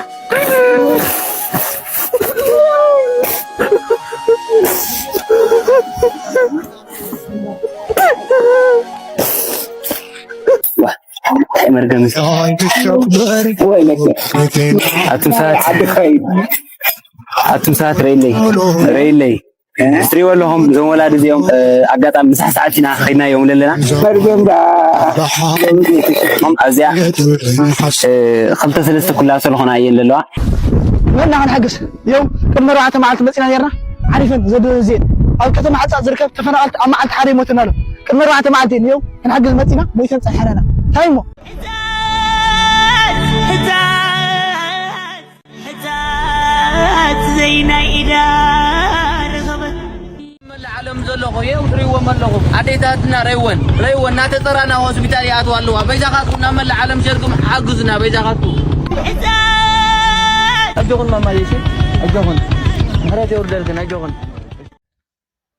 መርገም ኣቱም ሰባት ኣቱም ሰባት ረይለይ ረይለይ ስትሪዎ ኣለኹም እዞም ወላዲ እዚኦም ኣጋጣሚ ምሳሕ ሰዓት ኢና ከይድናዮም ዘለና መርገም ኣዚኣ ክልተ ሰለስተ ኩላሶ ዝኾና እየን ዘለዋ መና ክንሕግዝ የው ቅድሚ ኣርባዕተ መዓልቲ መፂና ነርና ዓሪፈን ዘደዘየን ኣብ ከተማ ዓፃ ዝርከብ ተፈናቐልቲ ኣብ መዓልቲ ሓደ ይሞተና ኣሎ ቅድሚ ኣርባዕተ መዓልቲ የው ክንሕግዝ መፂና ሞይተን ፀኒሐና እንታይ እሞ ሕታት ዘይናይ ኢዳ ርኽበት መላእ ዓለም ዘሎ ኮየ ትርእይዎም ኣለኹም ኣዴታትና ረይወን ረይወን እናተጠራና ሆስፒታል ይኣትዋ ኣለዋ በይዛኻትኩም ናብ መላእ ዓለም ሸርኩም ሓግዙና በይዛኻትኩም ኣጆኹን ማማየሽ ኣጆኹን ምሕረት የውርደልክን ኣጆኹን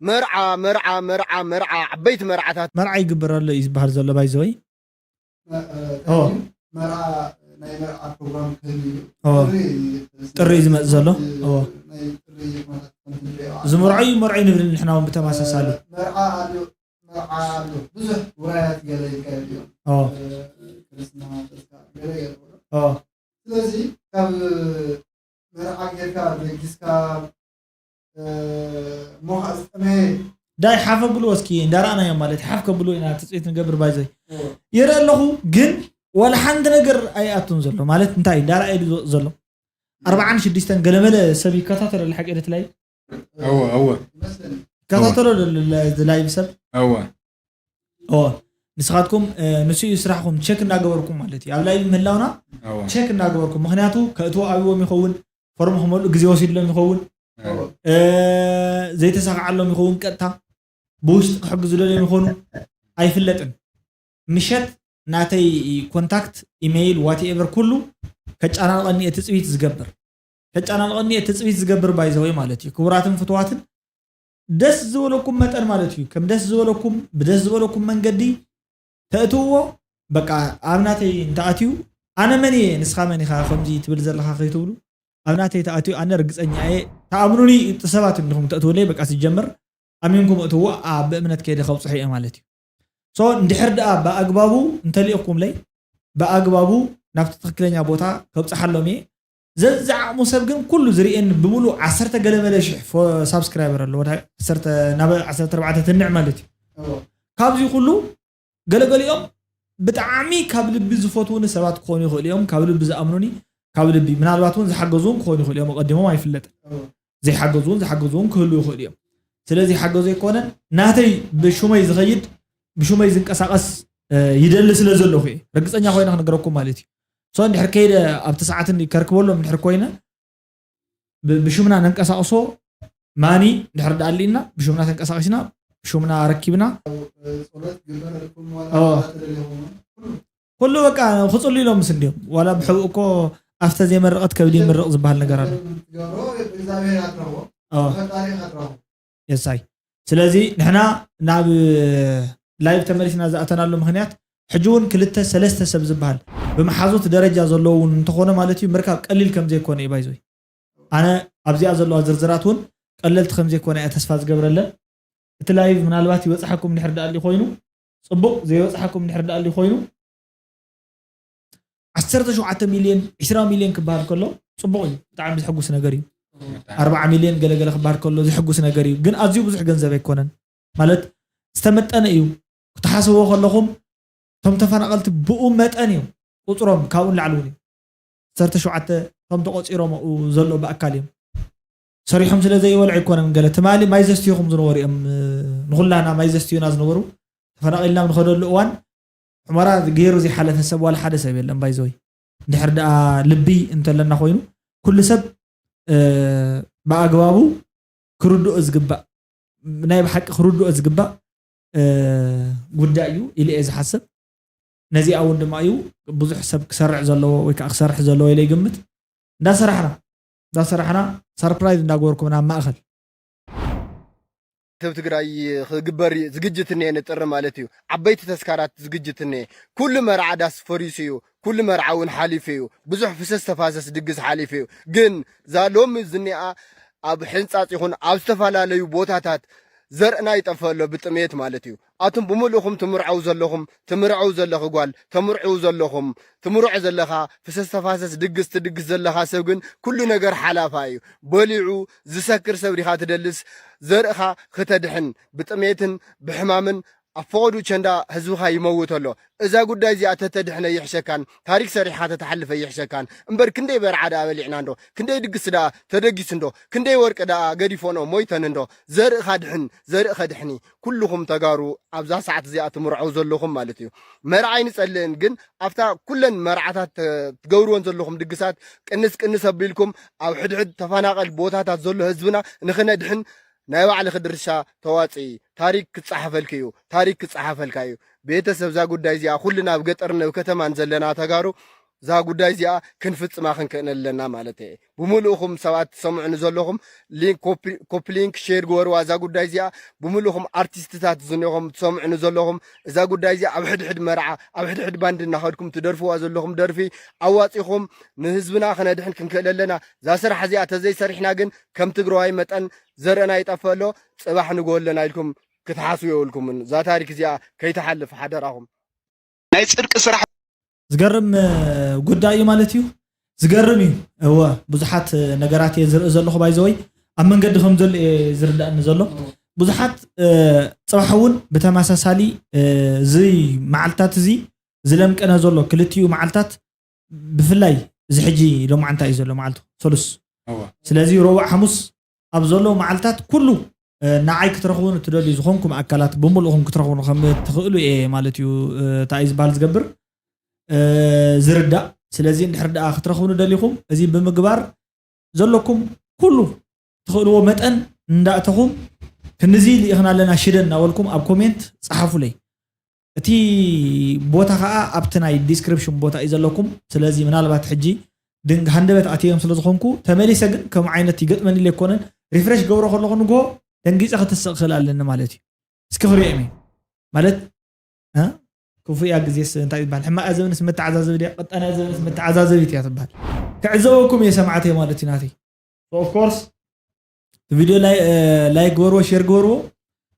መርዓ መርዓ መርዓ መርዓ ዓበይቲ መርዓታት መርዓ ይግበር ኣሎ እዩ ዝበሃል ዘሎ ባይዘወይ መርዓ ናይ መርዓ ፕሮግራም ክህሉ እዩ። ጥሪ ጥሪ እዩ ዝመፅእ ዘሎ። እዎ። ናይ ጥሪ ኩነታት ከምቲ ንሪኦ ዝምርዖ እዩ መርዖ እዩ ንብል ንሕና እውን ብተመሳሳሊ። መርዓ ኣሎ መርዓ ኣሎ ብዙሕ ውራያት ገለ ይካየድ እዮም። እዎ። ክርስትና ተስካር ገለ ገለ። እዎ። ስለዚ ካብ መርዓ ጌርካ ደጊስካ እሞ ከዓ ዝጠመየ ዳይ ሓፍ ኣብልዎ እስኪ እንዳረኣናዮም ማለት ሓፍ ከብልዎ ኢና ትፅቢት ንገብር ባይዘይ ይርኢ ኣለኹ ግን ዋላ ሓንቲ ነገር ኣይኣቱን ዘሎ ማለት እንታይ እንዳረኣየ ድዩ ዝወፅ ዘሎ ኣርባዓን ሽዱሽተን ገለመለ ሰብ ይከታተለሉ ሓቂ ድትላይ እወ እወ ይከታተሎ ላይቭ ሰብ እወ እወ ንስኻትኩም ንሱ እዩ ስራሕኩም ቸክ እናገበርኩም ማለት እዩ ኣብ ላይ ምህላውና ቸክ እናገበርኩም ምክንያቱ ከእትዎ ኣብዎም ይኸውን ፎርም ክመልኡ ግዜ ወሲድሎም ይኸውን ዘይተሳክዓሎም ይኸውን ቀጥታ ብውሽጢ ክሕግዙ ደልዮም ይኾኑ ኣይፍለጥን ምሸት ናተይ ኮንታክት ኢሜይል ዋትኤቨር ኩሉ ከጫናንቐኒ እየ ትፅቢት ዝገብር ከጫናንቐኒ እየ ትፅቢት ዝገብር ባይዘወይ ማለት እዩ ክቡራትን ፍትዋትን ደስ ዝበለኩም መጠን ማለት እዩ ከም ደስ ዝበለኩም ብደስ ዝበለኩም መንገዲ ተእትውዎ በቃ ኣብ ናተይ እንተኣትዩ ኣነ መን እየ ንስኻ መን ኢኻ ከምዚ ትብል ዘለኻ ከይትብሉ ኣብ ናተይ ተኣትዩ ኣነ ርግፀኛ እየ ተኣምኑኒ ጥሰባት እንዲኹም ተእትውለይ በቃ ሲጀምር ኣሚንኩም እትዎ ኣብ እምነት ከይደ ከብፅሑ እየ ማለት እዩ ሶ እንድሕር ደኣ ብኣግባቡ እንተሊእኩምለይ ብኣግባቡ ናብቲ ትክክለኛ ቦታ ከብፅሓሎም እየ ዘዝዓቕሙ ሰብ ግን ኩሉ ዝርእየኒ ብምሉእ ዓሰርተ ገለ መለ ሽሕ ሳብስክራይበር ኣሎ ወደ ዓሰርተ ናብ ዓሰርተ ኣርባዕተ ትንዕ ማለት እዩ ካብዚ ኩሉ ገለገሊኦም ብጣዕሚ ካብ ልቢ ዝፈትውኒ ሰባት ክኾኑ ይኽእሉ እዮም ካብ ልቢ ዝኣምኑኒ ካብ ልቢ ምናልባት እውን ዝሓገዙ እውን ክኾኑ ይኽእሉ እዮም ኣቐዲሞም ኣይፍለጥን ዘይሓገዙ እውን ዝሓገዙ እውን ክህሉ ይኽእሉ እዮም ስለዚ ሓገዙ ኣይኮነን ናተይ ብሹመይ ዝኸይድ ብሹመይ ዝንቀሳቐስ ይደሊ ስለ ዘለኹ እየ ርግፀኛ ኮይነ ክነግረኩም ማለት እዩ ሶ እንድሕር ከይደ ኣብቲ ሰዓት ከርክበሎም እንድሕር ኮይነ ብሽምና ነንቀሳቕሶ ማኒ እንድሕር ደኣሊና ብሽምና ተንቀሳቒስና ብሽምና ረኪብና ኩሉ በቃ ክፅሉ ኢሎም ምስ እንዲዮም ዋላ ብሕብኡ እኮ ኣፍተ ዘይመረቐት ከብዲ ይምርቕ ዝበሃል ነገር ኣሎ የሳይ ስለዚ ንሕና ናብ ላይቭ ተመሊስና ዝኣተናሉ ምክንያት ሕጂ እውን ክልተ ሰለስተ ሰብ ዝበሃል ብመሓዙት ደረጃ ዘለውን እንተኾነ ማለት እዩ ምርካብ ቀሊል ከም ዘይኮነ እዩ ባይዞይ ኣነ ኣብዚኣ ዘለዋ ዝርዝራት እውን ቀለልቲ ከም ዘይኮነ እያ ተስፋ ዝገብረለን እቲ ላይቭ ምናልባት ይበፅሓኩም ድሕር ደኣሊ ኮይኑ ፅቡቅ ዘይበፅሓኩም ድሕር ደኣሊ ኮይኑ ዓሰርተ ሸውዓተ ሚልዮን ዕስራ ሚልዮን ክበሃል ከሎ ፅቡቅ እዩ ብጣዕሚ ዝሕጉስ ነገር እዩ ኣርባዓ ሚልዮን ገለገለ ክበሃል ከሎ ዝሕጉስ ነገር እዩ ግን ኣዝዩ ብዙሕ ገንዘብ ኣይኮነን ማለት ዝተመጠነ እዩ ክትሓስብዎ ከለኹም እቶም ተፈናቐልቲ ብኡ መጠን እዮም ቁፅሮም ካብኡ ንላዕሊ እውን እዩ ዓሰርተ ሸውዓተ ከም ተቆፂሮም ኣብኡ ዘሎ ብኣካል እዮም ሰሪሖም ስለ ዘይበልዑ ኣይኮነን ገለ ትማሊ ማይ ዘስትዩኹም ዝነበሩ እዮም ንኩላና ማይ ዘስትዩና ዝነበሩ ተፈናቒልና ንኸደሉ እዋን ሑመራ ገይሩ ዘይሓለፈ ሰብ ዋላ ሓደ ሰብ የለን ባይዘወይ እንድሕር ደኣ ልቢ እንተለና ኮይኑ ኩሉ ሰብ ብኣግባቡ ክርድኦ ዝግባእ ናይ ብሓቂ ክርድኦ ዝግባእ ጉዳይ እዩ ኢለ እየ ዝሓስብ ነዚኣ እውን ድማ እዩ ብዙሕ ሰብ ክሰርዕ ዘለዎ ወይ ከዓ ክሰርሕ ዘለዎ ኢለ ይግምት እንዳሰራሕና እንዳሰራሕና ሳርፕራይዝ እንዳገበርኩም ናብ ማእኸል ሰብ ትግራይ ክግበር ዝግጅት እኒኤ ንጥሪ ማለት እዩ ዓበይቲ ተስካራት ዝግጅት እኒኤ ኩሉ መርዓ ዳስ ፈሪሱ እዩ ኩሉ መርዓ እውን ሓሊፉ እዩ ብዙሕ ፍሰስ ተፋሰስ ድግስ ሓሊፉ እዩ ግን እዛ ሎሚ ዝኒኣ ኣብ ሕንፃፅ ይኹን ኣብ ዝተፈላለዩ ቦታታት ዘርእና ይጠፍእ ኣሎ ብጥሜት ማለት እዩ ኣቱም ብምልእኹም ትምርዐው ዘለኹም ትምርዐው ዘለኺ ጓል ተምርዕው ዘለኹም ትምርዖ ዘለኻ ፍሰስ ተፋሰስ ድግስ ትድግስ ዘለኻ ሰብ ግን ኩሉ ነገር ሓላፋ እዩ በሊዑ ዝሰክር ሰብ ዲኻ ትደልስ ዘርእኻ ክተድሕን ብጥሜትን ብሕማምን ኣብ ፈቐዱ ቸንዳ ህዝብኻ ይመውት ኣሎ እዛ ጉዳይ እዚኣ ተተድሕነ ይሕሸካን ታሪክ ሰሪሕኻ ተተሓልፈ ይሕሸካን እምበር ክንደይ በርዓ ደኣ በሊዕና እንዶ ክንደይ ድግስ ደኣ ተደጊሱ እንዶ ክንደይ ወርቂ ደኣ ገዲፎንኦ ሞይተን እንዶ ዘርእኻ ድሕን ዘርኢ ከድሕኒ ኩልኹም ተጋሩ ኣብዛ ሰዓት እዚኣ ትምርዐው ዘለኹም ማለት እዩ መርዓ ኣይንፀልእን ግን ኣብታ ኩለን መርዓታት ትገብርወን ዘለኹም ድግሳት ቅንስ ቅንስ ኣቢልኩም ኣብ ሕድሕድ ተፈናቐል ቦታታት ዘሎ ህዝብና ንኽነድሕን ናይ ባዕልኺ ድርሻ ተዋፅኢ ታሪክ ክፀሓፈልኪ እዩ ታሪክ ክፀሓፈልካ እዩ ቤተሰብ እዛ ጉዳይ እዚኣ ኩልና ኣብ ገጠርን ኣብ ከተማን ዘለና ተጋሩ እዛ ጉዳይ እዚኣ ክንፍፅማ ክንክእን ኣለና ማለት እየ ብምልእኹም ሰባት ትሰምዑኒ ዘለኹም ሊንክ ኮፒ ሊንክ ሼር ግበርዋ እዛ ጉዳይ እዚኣ ብምልእኹም ኣርቲስትታት ዝኒኹም ትሰምዑኒ ዘለኹም እዛ ጉዳይ እዚኣ ኣብ ሕድሕድ መርዓ ኣብ ሕድሕድ ባንድ እናኸድኩም ትደርፍዋ ዘለኹም ደርፊ ኣዋፂኹም ንህዝብና ክነድሕን ክንክእል ኣለና እዛ ስራሕ እዚኣ ተዘይሰሪሕና ግን ከም ትግራዋይ መጠን ዘርእና ይጠፍእ ኣሎ ፅባሕ ንጎ ኣለና ኢልኩም ክትሓስቡ የብልኩምን እዛ ታሪክ እዚኣ ከይትሓልፍ ሓደራኹም ናይ ፅድቂ ስራሕ ዝገርም ጉዳይ እዩ ማለት እዩ ዝገርም እዩ እወ ብዙሓት ነገራት እየ ዝርኢ ዘለኹ ባይዘወይ ኣብ መንገዲ ከም ዘሎ እየ ዝርዳእኒ ዘሎ ብዙሓት ፅባሕ እውን ብተመሳሳሊ እዚ መዓልታት እዚ ዝለምቀነ ዘሎ ክልቲኡ መዓልታት ብፍላይ እዚ ሕጂ ሎማዓንታ እዩ ዘሎ መዓልቱ ሰሉስ ስለዚ ረቡዕ ሓሙስ ኣብ ዘሎ መዓልታት ኩሉ ንዓይ ክትረኽቡን እትደልዩ ዝኾንኩም ኣካላት ብምልእኹም ክትረኽቡን ከም ትኽእሉ እየ ማለት እዩ። እንታይ እዩ ዝበሃል ዝገብር ዝርዳእ። ስለዚ እንድሕር ደኣ ክትረኽቡን ደሊኹም እዚ ብምግባር ዘለኩም ኩሉ ትኽእልዎ መጠን እንዳእተኹም ክንዚ ልኢኽና ኣለና ሽደን እናበልኩም ኣብ ኮሜንት ጸሓፉለይ። እቲ ቦታ ከዓ ኣብቲ ናይ ዲስክሪፕሽን ቦታ እዩ ዘለኩም። ስለዚ ምናልባት ሕጂ ድንግ ሃንደበት ኣትዮም ስለ ዝኾንኩ ተመሊሰ ግን ከም ዓይነት ይገጥመኒ ኢለ ኣይኮነን። ሪፍሬሽ ገብሮ ከለኹ ንግሆ ደንጊፀ ክትስቕ ክእል ኣለኒ ማለት እዩ። እስኪ ክሪኦም እየ ማለት ክፉእያ ግዜስ እንታይ ይበሃል? ሕማእያ ዘበንስ መተዓዛዘቢ ድያ? ቀጣንያ ዘበንስ መተዓዛዘቢት እያ ትበሃል። ክዕዘበኩም እየ ሰማዕተይ ማለት እዩ ናተይ። ኦፍኮርስ ቪድዮ ላይክ ግበርዎ፣ ሼር ግበርዎ።